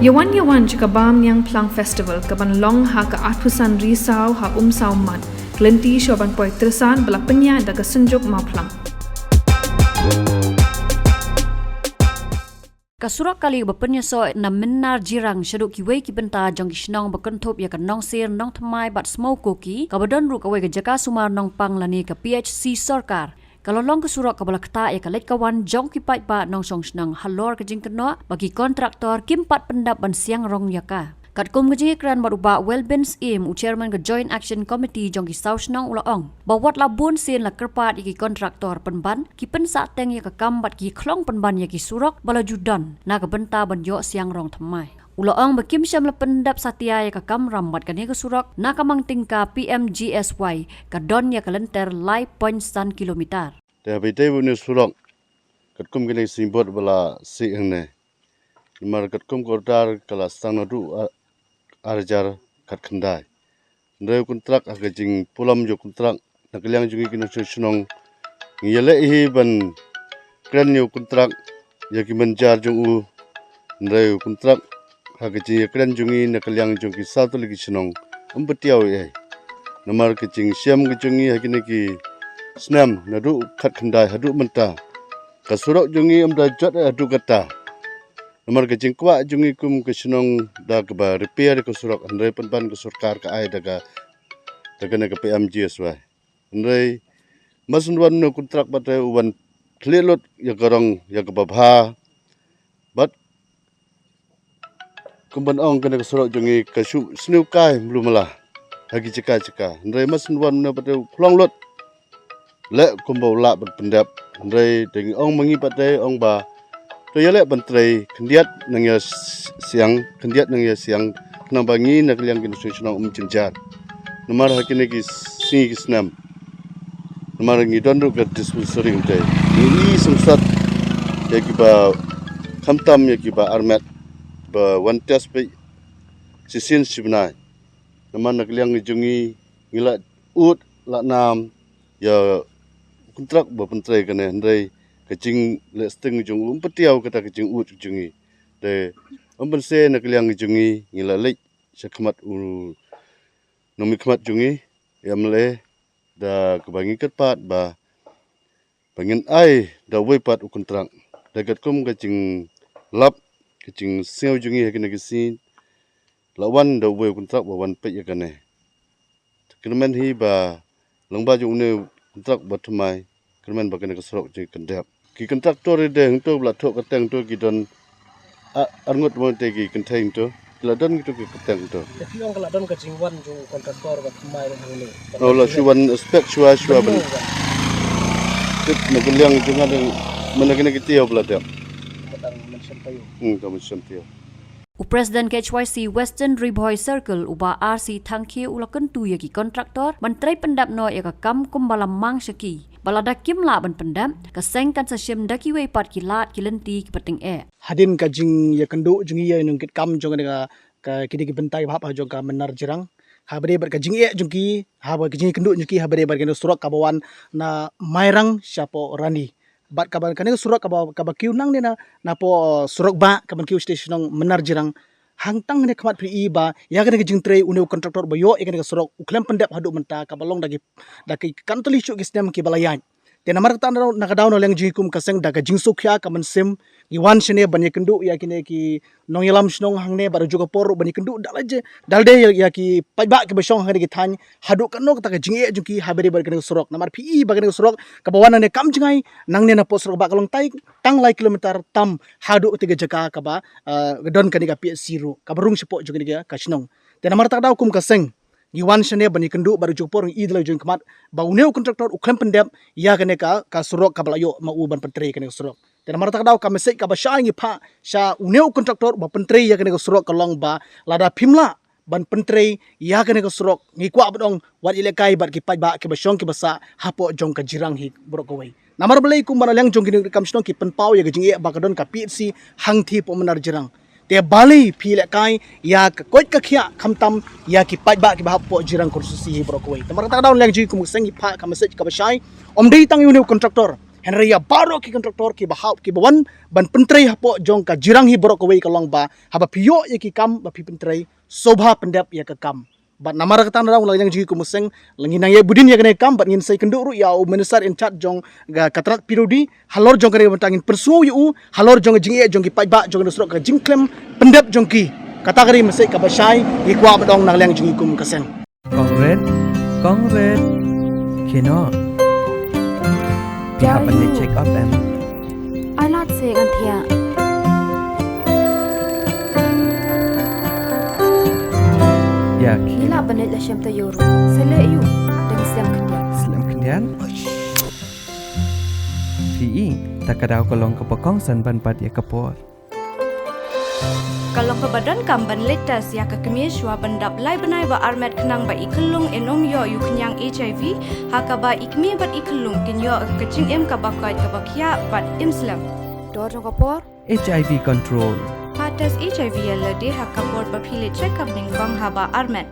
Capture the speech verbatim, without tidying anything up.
Ïawan ïawan jaka Bam Niang Phlang Festival ka ban long ha ka arphew san Risaw ha Umsaw Mat, ka lynti shuwa ban poi Tyrsan ba la pynïaid da ka Synjuk Mawphlang. Ka surok kali ba pynïasoh na Mynnar Jirang shaduh kiwei ki bynta jong ki shnong ba kynthup ïa ka Nongsir, Nongthymmai bad Smokoki, kaba don ruh kawei ka jaka sumar nongpang lane ka P H C sorkar, ka la long ka surok kaba la ktah ïa ka leit ka wan jong ki paidbah nongshong shnong halor ka jingkynnoh ba ki kontraktor kim pat pyndep ban siang rong ïa ka. Katkum ka jingïakren bad u Bah Welbin Syiem, u chairman ka Joint Action Committee jong ki saw shnong, u la ong ba wat la bun sien la kyrpad ïa ki kontraktor pynban, ki pynsahteng ïa ka kam bad ki khlong pynban ïa ki surok ba la ju don na ka bynta ban ïoh siang rong thymmai. U la ong ba kim shym la pyndep satia ïa ka kamram bad kane ka surok na ka mang tyngka P M G S Y ka don ïa ka lynter lai point san kilometer. Te haba ïadei bad une u surok, katkum kine ki signboard ba la sih hangne, namar katkum ka order ka la sdang naduh ar, ar hajar khatkhyndai. Hynrei u kontrak, ha ka jingpulom jong u kontrak, na ka liang jong ngi ki nongshong shnong, ngi ïaleh hi ban kren ïa u kontrak ïa ki mynjar jong u. Hynrei u kontrak, ha ka jingïakren jong ngi na ka liang jong ki saw tylli ki shnong, ym patiaw ei ei. Namar ka jingshem ka jong ngi ha kine ki snem naduh khatkhyndai haduh mynta, ka surok jong ngi ym da jot ei haduh katta. Namar ka jingkwah jong ngi kum ka shnong da kaba repair ka surok, hynrei pynban ka sorkar ka ai da ka, da kane ka P M G S Y. Hynrei mar shu wan une u kontrak bad te u wan khlieh lut ïa ka rong ïa kaba bha. Bad kumban ong, kane ka surok jong ngi ka shu sniew kai mluh mala ha ki jaka jaka. Hynrei mar shu wan une bad te u khlong lut, leh kumba u lah ban pyndep. Hynrei te ngi ong ma ngi bad te, ong ba to ïaleh ban trei khyndiat nang ïa s-, siang, khyndiat nang ïa siang, khnang ba ngi na ka liang ki nongshong shnong ym jynjar. Namar ha kine ki sngi ki snem, namar ngi don ruh ka dispensary, te ngi i sngewsat ïa kiba, khamtam ïa kiba armet ba wan test beit shisien shi bnai. Namar na ka liang jong ngi, ngi la ud la nam ïa u kontrak ba pyntrei kane, hynrei ka jingleh sting jong u ym patiaw kata ka jingud jong ngi. Te ym banse, na ka liang jong ngi, ngi la leit sha khmat u nongmihkhmat jong ngi, u M L A, da kaba ngi kyrpad ba, ba ngin ai da uwei pat u kontrak. Da katkum ka jinglap, ka jingsngew jong ngi ha kine ki sngi, la wan da uwei u kontrak ba wan peit ïa kane. Kyrmen hi ba lyngba jong une u kontrak ba thymmai, kyrmen ba kane ka surok jong ngi kan dep. Ki kontraktor ri de hangto ba la thoh kyrteng to ki don a-, arngut mo te ki kynthei hangto. Ki la don kito ki kyrteng to. Te phi ong ka la don ka jingwan jong u kontraktor ba thymmai hangne. Oh, la shu wan inspect shuwa shuwa ban. Tip na ka liang jong nga dang, mynta kine ki taïew ba la dep. Ka dang mynshem taïew. Hmm, ka mynshem taïew. U President K H Y C Western Ri Bhoi Circle, u Bah R C Thangkhiew, u la kyntu ïa ki kontraktor ban trei pyndep noh ïa ka kam kumba la mang sha ki. Ba lada kim lah ban pyndep, ka seng kan sa shim da kiwei pat ki lad ki lynti kiba tyngeh. Hadien ka jingïakynduh jong ngi ïa u nongkitkam jong ka, ka, kine ki bynta kiba hap ha jong ka Mynnar Jirang, haba ïadei bad ka jingeh jong ki, haba ka jingïakynduh jong ki haba ïadei bad kane ka surok kaba wan na Mairang shapoh Rani. Bad kaba kane ka surok kaba, kaba kiew nangne na, napoh surok bah, kaba kiew sha shnong Mynnar Jirang. Hangtang ne khmat phi i ba ïa kane ka jingtrei une u kontraktor ba ïoh ïa kane ka surok, u khlem pyndep haduh mynta, kaba long da ki, da ki khatlai shuh ki snem kiba la ïaid. Te namar kata na ka daw na liang jong ngi kum ka seng, da ka jingsngewkhia ka mynsiem, ngi wan shane ban ïakynduh ïa kine ki nongïalam shnong hangne bad ruh ka por ruh ban ïakynduh da lade, da lade ïa, ïa ki paidbah kiba shong hangne ki thaiñ, haduh katno kata ka jingeh jong ki haba ïadei bad kane ka surok. Namar phi i ba kane ka surok kaba wan nangne kam jngai, nangne napoh surok bah ka long tai tang lai kilometer tam haduh kata ka jaka kaba, ah, don kane ka P H C ruh, kaba rung shapoh jong kane ka shnong. Te namar kata ka daw kum ka seng, ngi wan shane ban ïakynduh bad ruh ka por ngi i da la jong khmat ba une u kontraktor u khlem pyndep ïa kane ka, ka surok kaba la ïoh ma u ban pyntrei kane ka surok. Te namar kata ka daw ka message kaba shai ngi phah sha une u kontraktor ba pyntrei ïa kane ka surok ka long ba lada phim lah ban pyntrei ïa kane ka surok, ngi kwah ban ong wat ïalehkai bad ki paidbah kiba shong kiba sah hapoh jong ka Jirang hi baroh kawei. Namar balei kumba na liang jong ki nongkitkam shnong ki pynpaw ïa ka jingeh ba ka don ka P H C hangtei hapoh Mynnar Jirang. Te balei phi ïalehkai ïa ka koit ka khiah khamtam ïa ki paidbah kiba hap hapoh Jirang constituency hi baroh kawei. Namar kata ka daw na liang jong ngi kum ka seng ngi phah ka message kaba shai, ym dei tang ïa une u kontraktor, Hynrei ïa baroh ki kontraktor kiba hap kiba wan ban pyntrei hapoh jong ka jingrang hi baroh kawei ka long ba haba phi ïoh ïa ki kam ba phi pyntrei, sngewbha pyndep ïa ka kam. Bad namar kata nga ong la ka liang jong ngi kum u seng, la ngi nang ïa budin ïa kane ka kam bad ngin sa ïakynduh ruh ïa u minister in charge jong ka tnat P W D halor jong kane ka bynta, ngin pynsngew ïa u halor jong ka jingeh jong ki paidbah jong kane ka surok, ka jingkhlem pyndep jong ki. Kata ka dei message kaba shai ngi kwah ban ong na ka liang jong ngi kum ka seng. Kong Rit, Kong Rit. Khie noh. Phi hap ban leit check up em? Ai lad se ngan thiah. Ïa, khie. Ngi lah ban leit la shem taïew ruh. Sa leh aïu? Dang slem khyndiat. Slem khyndiat? Phi i, ta ka daw ka long kaba kongsan ban bat ïa ka por. Ka long kaba donkam ban leit test ïa ka kmie shuwa ban dap lai bnai ba armet khnang ba i khyllung in ym ïoh ïa u khñiang H I V, ha kaba i kmie bad i khyllung kin ïoh ka jingim kaba koit kaba khiah bad im slem. Dor jong ka por. H I V control. Pha test H I V ïa lade ha ka por ba phi leit check up nyngkong haba armet.